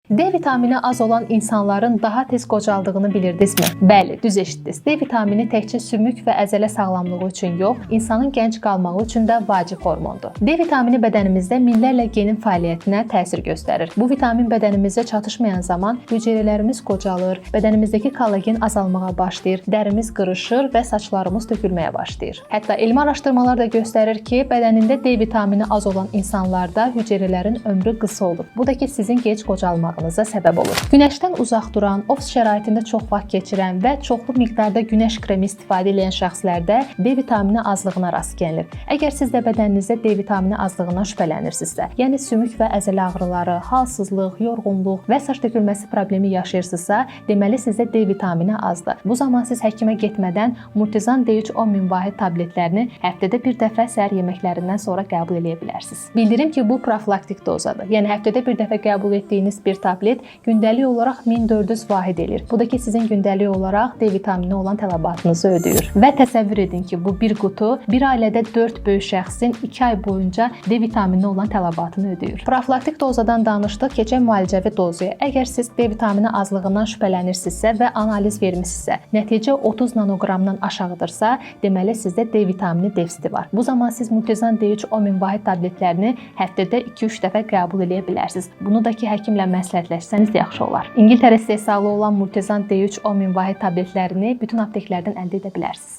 D vitamini az olan insanların daha tez qocaldığını bilirdinizmi? Bəli, düz eşitdiniz. D vitamini təkcə sümük və əzələ sağlamlığı üçün yox, insanın gənc qalmağı üçün də vacib hormondur. D vitamini bədənimizdə minlərlə genin fəaliyyətinə təsir göstərir. Bu vitamin bədənimizdə çatışmayan zaman hüceyrələrimiz qocalır, bədənimizdəki kollagen azalmağa başlayır, dərimiz qırışır və saçlarımız tökülməyə başlayır. Hətta elmi araşdırmalar da göstərir ki, bədənində D vitamini az olan insanlarda hüceyrələrin ömrü qısa olur. Bu da ki, sizin gec qocalmağınıza səbəb olur. Günəşdən uzaq duran, ofis şəraitində çox vaxt keçirən və çoxlu miqdarda günəş kremi istifadə edən şəxslərdə D vitamini azlığına rast gəlinir. Əgər siz də bədəninizdə D vitamini azlığından şübhələnirsinizsə, yəni sümük və əzələ ağrıları, halsızlıq, yorğunluq və saç tökülməsi problemi yaşayırsınızsa, deməli sizdə D vitamini azdır. Bu zaman siz həkimə getmədən Multizan D3 10.000 vahid tabletlərini həftədə bir dəfə səhər yeməklərindən sonra qəbul eləyə bilərsiniz. Bildirim ki, bu profilaktik dozadır. Yəni həftədə bir dəfə qəbul etdiyiniz bir tablet gündəlik olaraq 1400 vahid eləyir. Bu da ki, sizin gündəlik olaraq D vitamini olan tələbatınızı ödəyir. Və təsəvvür edin ki, bu bir qutu bir ailədə 4 böyük şəxsin 2 ay boyunca D vitamini olan tələbatını ödəyir. Profilaktik dozadan danışdıq, keçək müalicəvi dozaya. Əgər siz D vitamini azlığından şübhələnirsinizsə və analiz vermisinizsə, nəticə 30 nanoqramdan aşağıdırsa, deməli sizdə D vitamini defisiti var. Bu zaman siz Multizan D3 10.000 vahid tabletlərini həftədə 2-3 dəfə qəbul eləyə bilərsiniz. Bunu da ki, həkimlə məsləhətləşsəniz yaxşı olar. İngiltərə istehsalı olan Multizan D3 10.000 vahid tabletlərini bütün apteklərdən əldə edə bilərsiniz.